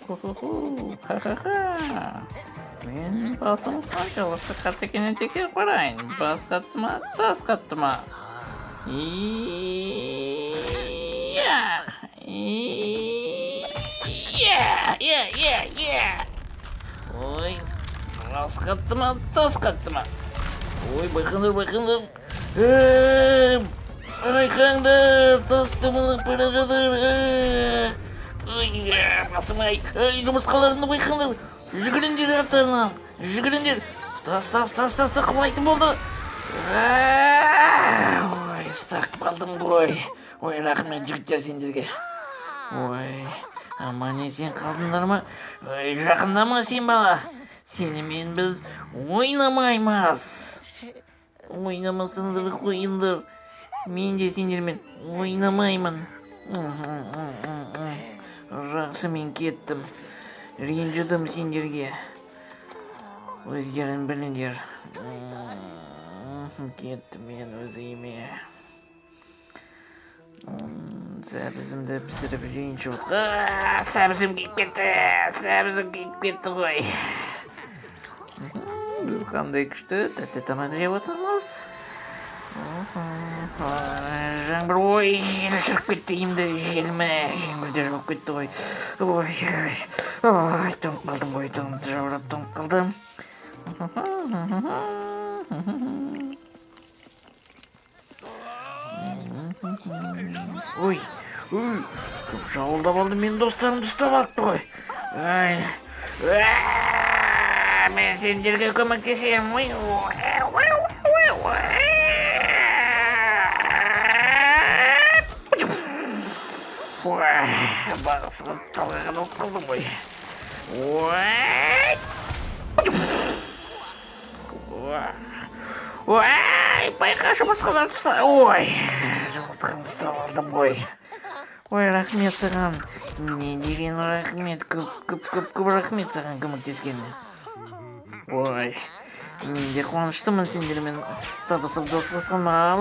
Ху-ху-ху, ха-ха-ха. Мен басым қаншалықты қатты екенін тексеріп қарайын. Бас қатты ма, тас қатты ма? Иә! Иә! Иә, иә, иә! Ой, бас қатты ма, тас қатты ма? Ой, байқаңдар, байқаңдар. Байқаңдар, тас түбіне бара жатыр. Ой, басым ай, ай, жұмыртқаларымды байқаңдар. Жүгіріңдер арттарынан, жүгіріңдер. Тас, тас, тас, тас, та құлайтын болды. Ой, ұстап қалдым ғой. Ой, рахмет, жігіттер, сендерге. Ой, аман есен қалдыңдар ма? Ой, жақындама сен, бала. Сенімен біз ойнамаймыз. Ойнамасаңдар, қойыңдар. Мен де сендермен ойнамаймын. Жақсы, мен кеттім. Ренжідім сендерге. Өздерің біліңдер. Кеттім мен өз үйіме. Сәбізімді пісіріп жейінші. Сәбізім күйіп кетті. Сәбізім күйіп кетті ғой. Біз қандай күшті тәтті тамақ жеп отырмыз. Жаңбыр, ой, жел ұшырып кетті үйімді. Жел ме, жаңбыр да жауып кетті ғой. Ой, ой, ой, тоңып қалдым ғой, тоңып, жаурап тоңып қалдым. Ой, ой, кім шабуылдап алды? Менің достарымды ұстап алыпты ғой. Ай, мен сендерге көмектесемін. Ой, ой, ой, ой, ой. Ой, басыма талғаған болып қалдым ғой. Ой, ой, байқа, жұмыртқаларды ұста. Ой, жұмыртқаны ұстап алдым ғой. Ой, рахмет саған. Не деген рахмет, көп, көп, көп, көп рахмет саған көмектескеніне. Ой, мен де қуаныштымын сендермен табысып, дос қосқаныма.